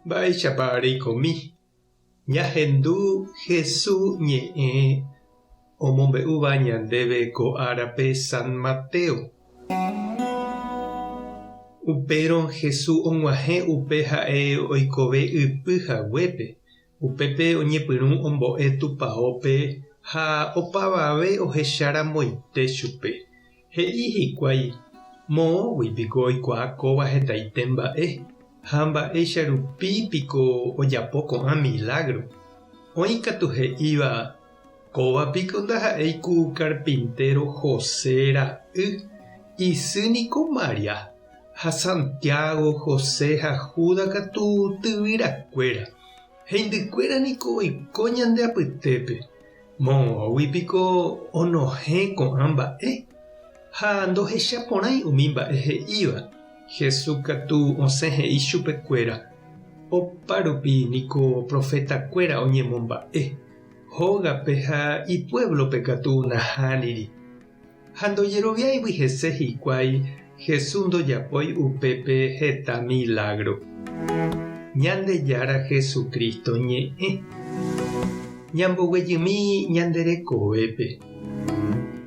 Mba'éichapa reikomi ñahendu Hesu ñe'ẽ omombe'úva ñandéve ko árape San Mateo? Upérõ Hesu og̃uahẽ upe ha'e oikove ypy haguépe, upépe oñepyrũ ombo'e tupaópe ha opavave ohecharamoite chupe. He'i hikuái, Moõgui piko oikuaa kóva hetaite mba'e, ha mba'éicha rupi piko ojapo ko'ã milágro? Oĩ katu he'íva, Kóva piko ndaha'éi ku karpintéro José ra'y, isy niko María, ha Santiago, José ha Judas katu tyvyrakuéra. Heindykuéra niko oiko ñande apytépe. Moõgui piko onohẽ ko'ã mba'e? Ha ndohechaporãi umi mba'e he'íva. Jesús katu osẽ he'i chupekuéra, Opárupi niko profetakuéra oñemomba'e, hógape ha ipuévlope katu nahániri. Ha ndojeroviáigui hese hikuái, Jesús ndojapói upépe heta milágro. Ñandejára Jesucristo ñe'ẽ. Ñamboguejymi ñande rekovépe.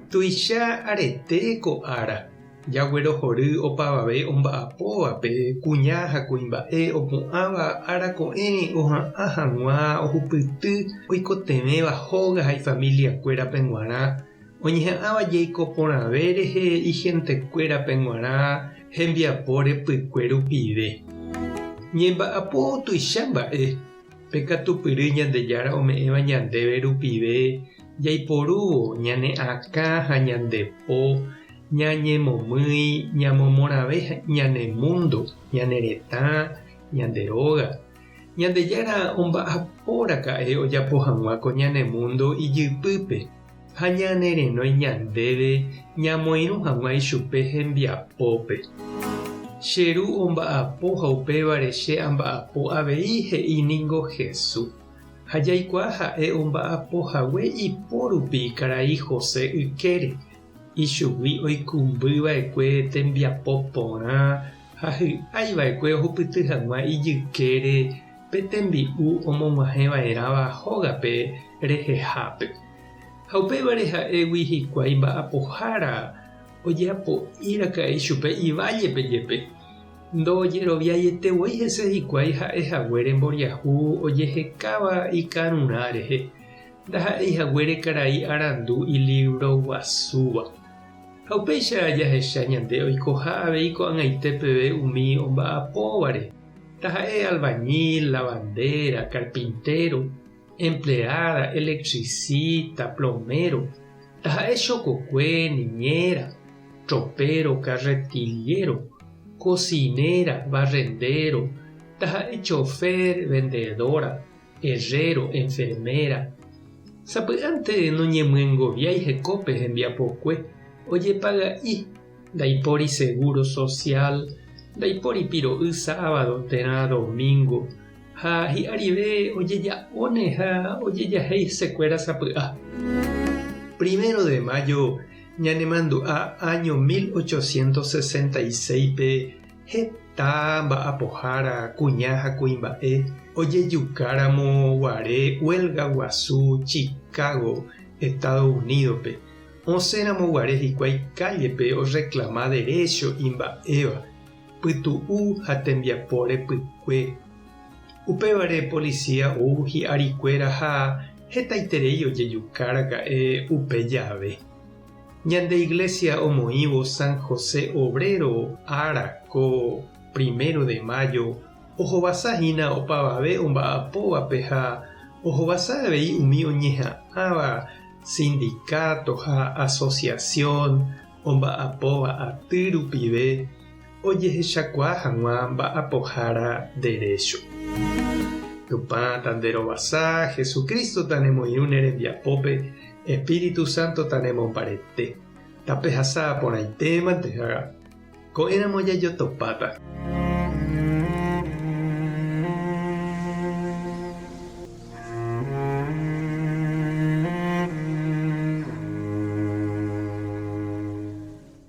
Tuicha arete ko ára, jaguerohory opavave omba'apóvape, kuña ha kuimba'e opu'ãva ára ko'ẽre oha'ã hag̃ua ohupyty oikotevẽva hóga ha ifamiliakuérape g̃uarã, Oñeha'ãva jeiko porãve rehe ihentekuérape g̃uarã hembiapo repykue rupive. Ñemba'apo tuicha mba'e, pe katupyry Ñandejára ome'ẽva ñandéve rupive jaiporúvo ñane akã ha ñande po ñañemomýi ñamomorãve ñane múndo, ñane retã, ñande róga. Ñandejára omba'aporaka'e ojapo hag̃ua ko ñane múndo ijypýpe ha ñanerenói ñandéve ñamoirũ hag̃ua ichupe hembiapópe. Che Ru omba'apo ha upévare che amba'apo avei he'i ningo Hesu. Ha jaikuaa ha'e omba'apo hague ipo rupi karai José ykére, ichugui oikũmby va'ekue tembiapo porã ha hy'ái va'ekue ohupyty hag̃ua ijykére pe tembi'u omog̃uahẽ va'erãva hógape rehehápe. Ha upévare ha'égui hikuái mba'apohára ojeapo'i raka'e ichupe ivállepe jepe. Ndojeroviaiete voi hese hikuái ha'e haguére mboriahu ojehekáva ikarurã rehe, ndaha'éi haguére karai arandu ilívro guasúva. Ha upéicha jahecha ñande oikoha avei ko'ag̃aite peve umi omba'apóvare, taha'e albañil, lavandera, carpintero, empleada, electricista, plomero, taha'e chokokue, niñera, tropero, carretillero, cocinera, barrendero, taha'e chofer, vendedora, herrero, enfermera. Sapy'ánte noñemyengoviái hekópe hembiapokue, ojepaga'i, ndaipóri seguro social, ndaipóri piro'y sábado térã domingo, ha hi'arive ojeja'óne ha ojejahéi hesekuéra sapy'a. Primero de mayo ñanemandu'a áño 1866-pe Heta mba'apohára, kuña ha kuimba'e, ojejukáramo guare huelga guasu Chicago, Estados Unidos-pe, osẽramo guare hikuái kállepe orreklama derécho imba'éva, pytu'u ha tembiapo repykue. Upévare polisía ou hi'arikuéra ha hetaiterei ojejukáraka'e upe jave. Ñande Iglesia omoĩvo San José Obrero ára ko primero de mayo ohovasa hína opavave omba'apóvape ha ohovasa avei umi oñeha'ãva sindicato ha asociación omba'apóva aty rupive ojehechakuaa hag̃ua mba'apohára derécho. Tupã tanderovasa, Jesucristo tanemoirũ ne rembiapópe Espíritu Santo tanemombarete. Tapehasa porãitémante ha ko'ẽramo jajotopáta.